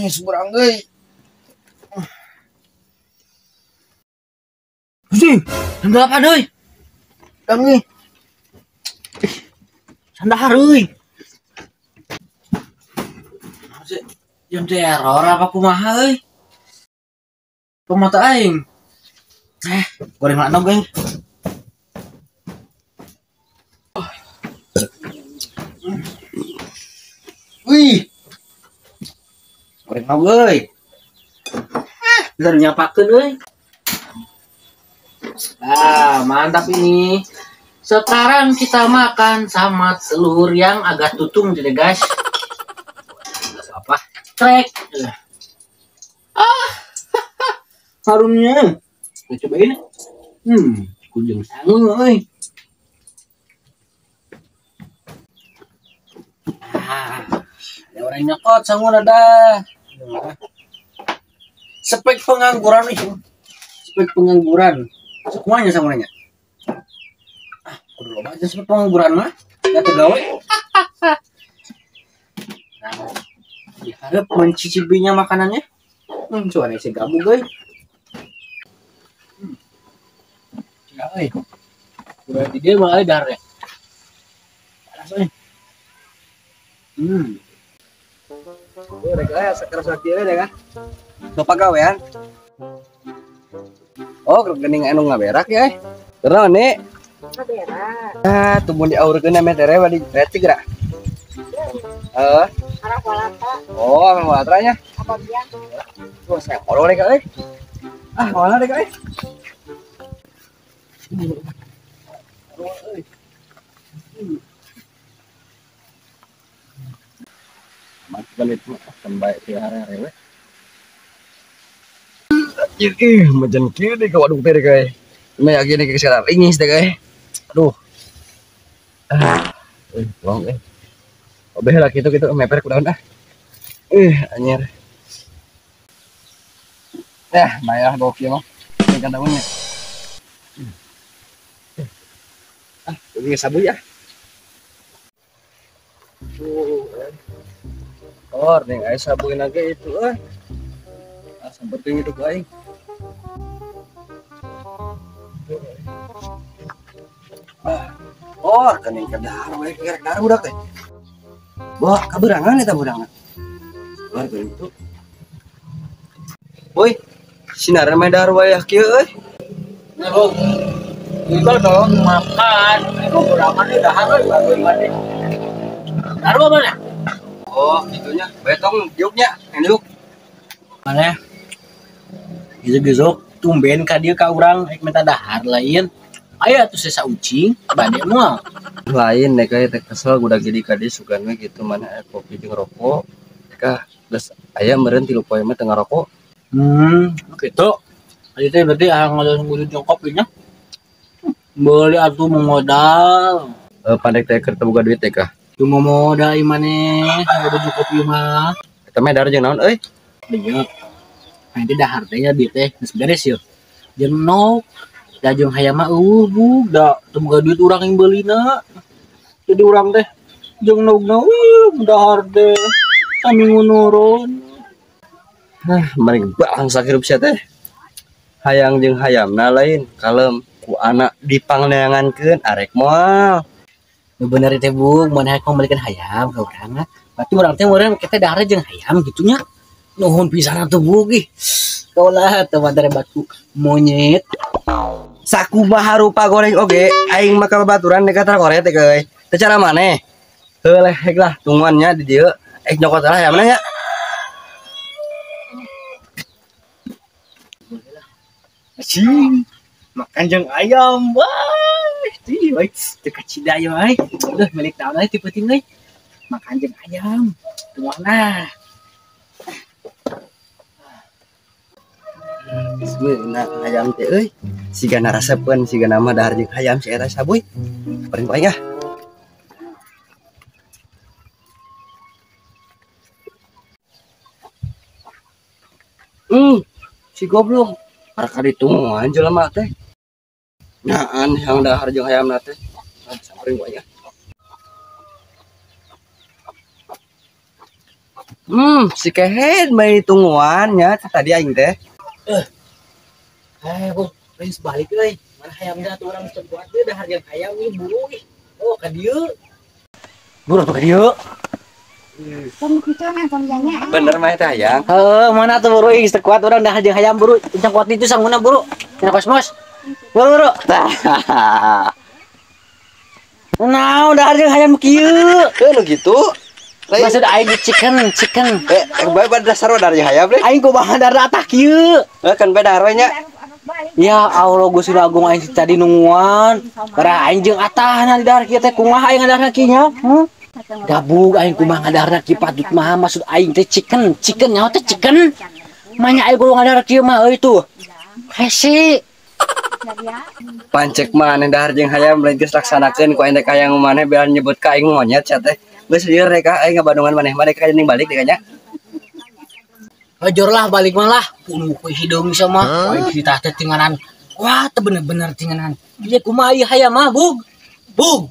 Nih seberang euy. Anjing, jam 8 euy. Dang nih. Sandahar euy. Jam teh error apa kumaha euy? Pemata aing. Goreng mana euy? Wih. Goreng mau euy. Bisa nyapakeun euy. Ah, mantap ini. Sekarang kita makan sama telur yang agak tutung jadi guys. Apa? Trek. Ah. Harumnya. Kita cobain. Kunjung sangu euy. Ah, ada orang nyokot sangu ada. Spek pengangguran nih. Spek pengangguran. Semuanya sangunanya. Ah, kudu loba aja spek pengangguran mah. Enggak tegawe. Nah, diharap mencicipinya makanannya. Cuman isi gabung euy. Ya euy. Berarti dia mah euy dahar ya. Panas euy. Oh, rek aya sakeras kieu deh kan. Bapak gawean. Oh, geuning anu ngaberak ya. Terus nih. Ngaberak. Ah, tuh mun diaurkeun ame tere badi reti geura. Heeh. Arah walatra. Oh, arah walatranya. Apa biang? Oh, saya kolol rek euy. Ah, wala rek euy. Mati balik tuh, sampai tiara rewe. Ih, majan kieu deh ke waduk teh deh. Ini ya gini ke sekarang ingis deh kayak. Aduh. Ah, bohong eh. Obeh lah gitu gitu meper ku daun ah. Anjir. Nah, bayar gokil mah. Ini kan daunnya. Ah, ini sabu ya. Oh, ning aya sabuin lagi itu ah. Ah, sampeting itu ku aing. Ah, oh, kening kedar we kerek dar budak teh. Wah, kaberangan eta budangan. Luar itu. Boy, sinaran mah dar wayah kieu euy. Nah, Bung. Itu dong makan. Itu budangan teh dahar euy bagus mah. Dar mana? Oh, gitunya. Betong diuknya, diuk. Mana? Gizuk-gizuk tumben ka dieu ka urang rek minta dahar lain. Aya atuh sesa ucing bade moal. Lain deh kayak teh kesel budak jadi ka dieu sugan we gitu mana aya kopi jeung rokok. Kah geus aya meureun 3 poe mah teu ngarokok. Gitu. Aya teh berarti hayang ngudut jeung kopinya. Beuli atuh modal. Pandek teh keur teu boga duit teh kah? Cuma modal ieu maneh, ngudut jeung kopi mah. Eta mah dahar jeung naon euy? Deui. Nanti dahar teh nya dieu teh geus beres yeuh. Jeung nok da jeung hayam mah eueuh bug da teu boga duit urang yang beulina. Jadi urang teh jeung nogna eueuh dahar teh saminggu nurun. Hah, mending bangsa hirup sia teh. Hayang jeung hayamna lain kalem ku anak dipangneangankeun arek moal. Nu bener teh bung, mun hayang membelikan hayam ka urang mah. Berarti urang teh meureun kita dahar jeung hayam gitu nya. Nuhun pisan atuh bung ih. Kaulah teu madare batu monyet. Sakumaha rupa goreng oge aing mah ka babaturan dekat koret teh euy. Teh cara maneh? Heuh hek lah tungguannya di dieu. Nyokot lah hayamna nya. Cing, makan jeung ayam wah. Tih, euy, teu kacida ieu euy. Duh, milik naon euy ti peuting euy. Makan jeung ayam. Tungguan. Bismillah ayam teh euy. Sigana rasepeun sigana mah dahar jeung hayam si eta sabuy. Paling paling ah. Si goblok. Arek ditungan jelema teh. Nyaan yang dahar jeung hayamna teh. Samperin ku aing ah. Si kehed main tungguan nya tadi aing teh. Eh, Bu, geus balik euy. Mana hayamna atuh urang geus kuat deui dahar jeung hayam ieu buru ih. Oh, ka dieu. Buru tuh ka dieu. Bener mah teh hayang. Heuh, mana tuh buru ih geus teu kuat urang dahar jeung hayam buru. Encang kuat itu sangguna buru. Tina kosmos. Buru buru. Nah, dahar jeung hayam kieu. Eh, nu gitu. Lain. Maksud aing di chicken, chicken. Eh, bae pada dasar dari hayam deh. Aing kumaha dahar atah kieu. Eh, kan bae dahar we nya. Ya Allah, Gusti Agung, aing tadi nungguan. Karena aing jeung atahna di dahar kieu teh kumaha aing ngadarna kieu nya? Hmm? Gabug aing kumaha ngadarna kieu patut mah maksud aing teh chicken, chicken nyaho teh chicken. Manya aing kudu ngadahar kieu mah euy tuh. Hese. Pancek maneh dahar jeung hayam lain geus laksanakeun ku aing teh hayang maneh bean nyebut ka aing monyet sia teh. Geus lieur rek ka aing ngabandungan maneh mah rek ka ning balik deui nya. Ngajor lah balik mah lah. Punuh ku hideung sama. Aing kita teh tinganan. Wah, teh bener-bener tinganan. Ieu kumaha ieu hayam mah, Bug? Bug.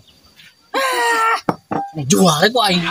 Ah, ini jual ku aing.